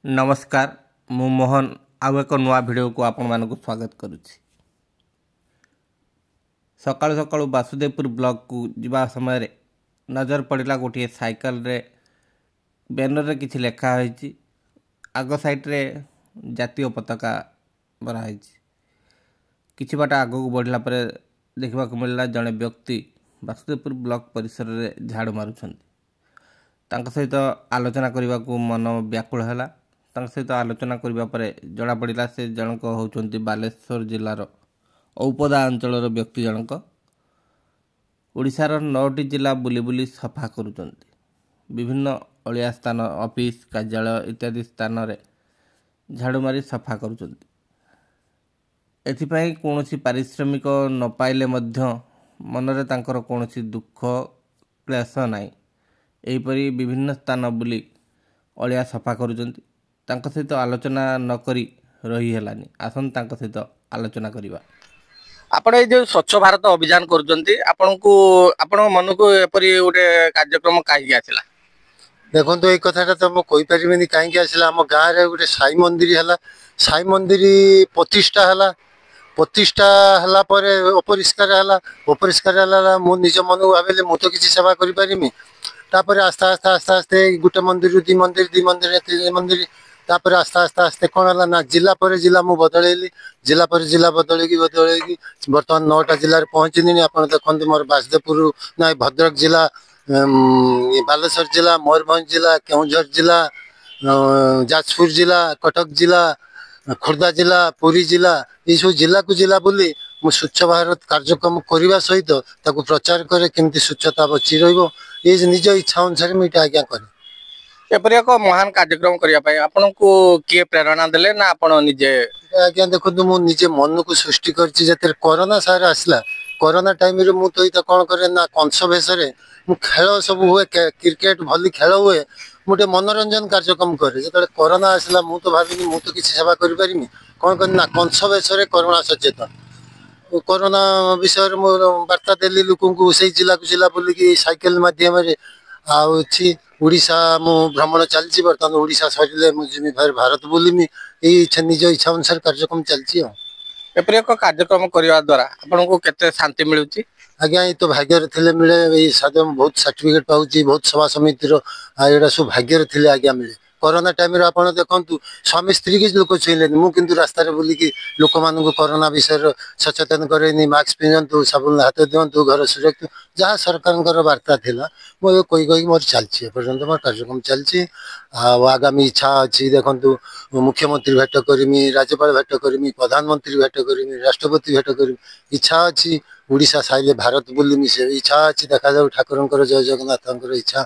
ନମସ୍କାର, ମୁଁ ମୋହନ ଆଉ ଏକ ନୂଆ ଭିଡ଼ିଓକୁ ଆପଣମାନଙ୍କୁ ସ୍ୱାଗତ କରୁଛି। ସକାଳୁ ସକାଳୁ ବାସୁଦେବପୁର ବ୍ଲକକୁ ଯିବା ସମୟରେ ନଜର ପଡ଼ିଲା ଗୋଟିଏ ସାଇକେଲରେ ବ୍ୟାନରରେ କିଛି ଲେଖା ହୋଇଛି। ଆଗ ସାଇଡ଼ରେ ଜାତୀୟ ପତାକା ମରା ହେଇଛି। କିଛି ବାଟ ଆଗକୁ ବଢ଼ିଲା ପରେ ଦେଖିବାକୁ ମିଳିଲା ଜଣେ ବ୍ୟକ୍ତି ବାସୁଦେବପୁର ବ୍ଲକ ପରିସରରେ ଝାଡ଼ୁ ମାରୁଛନ୍ତି। ତାଙ୍କ ସହିତ ଆଲୋଚନା କରିବାକୁ ମନ ବ୍ୟାକୁଳ ହେଲା। ତାଙ୍କ ସହିତ ଆଲୋଚନା କରିବା ପରେ ଜଣାପଡ଼ିଲା ସେ ଜଣକ ହେଉଛନ୍ତି ବାଲେଶ୍ୱର ଜିଲ୍ଲାର ଔପଦା ଅଞ୍ଚଳର ବ୍ୟକ୍ତି ଜଣକ। ଓଡ଼ିଶାର 9ଟି ଜିଲ୍ଲା ବୁଲି ବୁଲି ସଫା କରୁଛନ୍ତି। ବିଭିନ୍ନ ଅଳିଆ ସ୍ଥାନ, ଅଫିସ, କାର୍ଯ୍ୟାଳୟ ଇତ୍ୟାଦି ସ୍ଥାନରେ ଝାଡ଼ୁ ମାରି ସଫା କରୁଛନ୍ତି। ଏଥିପାଇଁ କୌଣସି ପାରିଶ୍ରମିକ ନ ପାଇଲେ ମଧ୍ୟ ମନରେ ତାଙ୍କର କୌଣସି ଦୁଃଖ କ୍ଲେଶ ନାହିଁ। ଏହିପରି ବିଭିନ୍ନ ସ୍ଥାନ ବୁଲି ଅଳିଆ ସଫା କରୁଛନ୍ତି। ତାଙ୍କ ସହିତ ଆଲୋଚନା ନକରି ରହି ହେଲାନି। ଆସନ୍ତୁ ତାଙ୍କ ସହିତ ଆଲୋଚନା କରିବା। ଆପଣ ଏଇ ଯେଉଁ ସ୍ୱଚ୍ଛ ଭାରତ ଅଭିଯାନ କରୁଛନ୍ତି, ଆପଣଙ୍କୁ ଆପଣଙ୍କ ମନକୁ ଏପରି ଗୋଟେ କାର୍ଯ୍ୟକ୍ରମ କାହିଁକି ଆସିଲା? ଦେଖନ୍ତୁ, ଏଇ କଥାଟା ତ ମୁଁ କହିପାରିବିନି କାହିଁକି ଆସିଲା। ଆମ ଗାଁରେ ଗୋଟେ ସାଇ ମନ୍ଦିର ହେଲା, ସାଇ ମନ୍ଦିର ପ୍ରତିଷ୍ଠା ହେଲା। ପ୍ରତିଷ୍ଠା ହେଲା ପରେ ଅପରିଷ୍କାର ହେଲା। ଅପରିଷ୍କାର ହେଲା, ମୁଁ ନିଜ ମନକୁ ଭାବିଲି ମୁଁ ତ କିଛି ସେବା କରିପାରିବି। ତାପରେ ଆସ୍ତେ ଆସ୍ତେ ଆସ୍ତେ ଆସ୍ତେ ଗୋଟେ ମନ୍ଦିରରୁ 2 ମନ୍ଦିର, 2 ମନ୍ଦିର 3 ମନ୍ଦିର, ତାପରେ ଆସ୍ତେ ଆସ୍ତେ ଆସ୍ତେ କ'ଣ ହେଲା ନା ଜିଲ୍ଲା ପରେ ଜିଲ୍ଲା ମୁଁ ବଦଳେଇଲି। ଜିଲ୍ଲା ପରେ ଜିଲ୍ଲା ବଦଳେଇକି ବଦଳେଇକି ବର୍ତ୍ତମାନ 9ଟା ଜିଲ୍ଲାରେ ପହଞ୍ଚିଲିଣି। ଆପଣ ଦେଖନ୍ତୁ, ମୋର ବାସୁଦେବପୁର ନା ଭଦ୍ରକ ଜିଲ୍ଲା, ବାଲେଶ୍ୱର ଜିଲ୍ଲା, ମୟୂରଭଞ୍ଜ ଜିଲ୍ଲା, କେଉଁଝର ଜିଲ୍ଲା, ଯାଜପୁର ଜିଲ୍ଲା, କଟକ ଜିଲ୍ଲା, ଖୋର୍ଦ୍ଧା ଜିଲ୍ଲା, ପୁରୀ ଜିଲ୍ଲା, ଏଇସବୁ ଜିଲ୍ଲାକୁ ଜିଲ୍ଲା ବୁଲି ମୁଁ ସ୍ୱଚ୍ଛ ଭାରତ କାର୍ଯ୍ୟକ୍ରମ କରିବା ସହିତ ତାକୁ ପ୍ରଚାର କରେ, କେମିତି ସ୍ୱଚ୍ଛତା ବଞ୍ଚି ରହିବ। ଏଇ ନିଜ ଇଚ୍ଛା ଅନୁସାରେ ମୁଁ ଏଇଟା ଆଜ୍ଞା କରେ। ଏପରି ଏକ ମହାନ କାର୍ଯ୍ୟକ୍ରମ କରିବା ପାଇଁ ଆପଣଙ୍କୁ କିଏ ପ୍ରେରଣା ଦେଲେ ନା ଆପଣ ନିଜେ? ଆଜ୍ଞା ଦେଖନ୍ତୁ, ମୁଁ ନିଜେ ମନକୁ ସୃଷ୍ଟି କରିଛି। ଯେତେବେଳେ କରୋନା ସାର୍ ଆସିଲା, କରୋନା ଟାଇମରେ ମୁଁ ତ ଏଇଟା କ'ଣ କରେ ନା କଂସ ବେଶରେ ମୁଁ ଖେଳ ସବୁ ହୁଏ, କ୍ରିକେଟ ଭଲି ଖେଳ ହୁଏ, ମୁଁ ଟିକେ ମନୋରଞ୍ଜନ କାର୍ଯ୍ୟକ୍ରମ କରେ। ଯେତେବେଳେ କରୋନା ଆସିଲା, ମୁଁ ତ ଭାବିନି ମୁଁ ତ କିଛି ସେବା କରିପାରିନି। କ'ଣ କଲି ନା କଂସ ବେଶରେ କରୋନା ସଚେତନ, କରୋନା ବିଷୟରେ ମୁଁ ବାର୍ତ୍ତା ଦେଲି ଲୋକଙ୍କୁ ସେଇ ଜିଲ୍ଲାକୁ ଜିଲ୍ଲା ବୁଲିକି ସାଇକେଲ ମାଧ୍ୟମରେ। ଆଉ ଅଛି ଓଡ଼ିଶା ମୁଁ ଭ୍ରମଣ ଚାଲିଛି ବର୍ତ୍ତମାନ। ଓଡ଼ିଶା ସରିଲେ ମୁଁ ଯିମି ଫେର ଭାରତ ବୁଲିମି। ଏଇ ଇଚ୍ଛା, ନିଜ ଇଚ୍ଛା ଅନୁସାରେ କାର୍ଯ୍ୟକ୍ରମ ଚାଲିଛି। ଆଉ ଏପରି ଏକ କାର୍ଯ୍ୟକ୍ରମ କରିବା ଦ୍ୱାରା ଆପଣଙ୍କୁ କେତେ ଶାନ୍ତି ମିଳୁଛି? ଆଜ୍ଞା, ଏଇ ତ ଭାଗ୍ୟରେ ଥିଲେ ମିଳେ। ଏଇ ସାଧ ବହୁତ ସାର୍ଟିଫିକେଟ ପାଉଛି ବହୁତ ସଭା ସମିତିର, ଆଉ ଏଇଟା ସବୁ ଭାଗ୍ୟରେ ଥିଲେ ଆଜ୍ଞା ମିଳେ। କରୋନା ଟାଇମରେ ଆପଣ ଦେଖନ୍ତୁ, ସ୍ୱାମୀ ସ୍ତ୍ରୀ କିଛି ଲୋକ ଛୁଇଁଲେନି, ମୁଁ କିନ୍ତୁ ରାସ୍ତାରେ ବୁଲିକି ଲୋକମାନଙ୍କୁ କରୋନା ବିଷୟରେ ସଚେତନ କରେଇନି। ମାସ୍କ ପିନ୍ଧନ୍ତୁ, ସାବୁନ ହାତ ଦିଅନ୍ତୁ, ଘର ସୁରକ୍ଷିତ, ଯାହା ସରକାରଙ୍କର ବାର୍ତ୍ତା ଥିଲା ମୁଁ ଏବେ କହି କହିକି ମୋର ଚାଲିଛି। ଏପର୍ଯ୍ୟନ୍ତ ମୋର କାର୍ଯ୍ୟକ୍ରମ ଚାଲିଛି। ଆଉ ଆଗାମୀ ଇଚ୍ଛା ଅଛି, ଦେଖନ୍ତୁ, ମୁଖ୍ୟମନ୍ତ୍ରୀ ଭେଟ କରିମି, ରାଜ୍ୟପାଳ ଭେଟ କରିମି, ପ୍ରଧାନମନ୍ତ୍ରୀ ଭେଟ କରିମି, ରାଷ୍ଟ୍ରପତି ଭେଟ କରିମି, ଇଚ୍ଛା ଅଛି। ଓଡ଼ିଶା ସାରିଲେ ଭାରତ ବୁଲିମି, ସେ ଇଚ୍ଛା ଅଛି। ଦେଖାଯାଉ, ଠାକୁରଙ୍କର, ଜୟ ଜଗନ୍ନାଥଙ୍କର ଇଚ୍ଛା।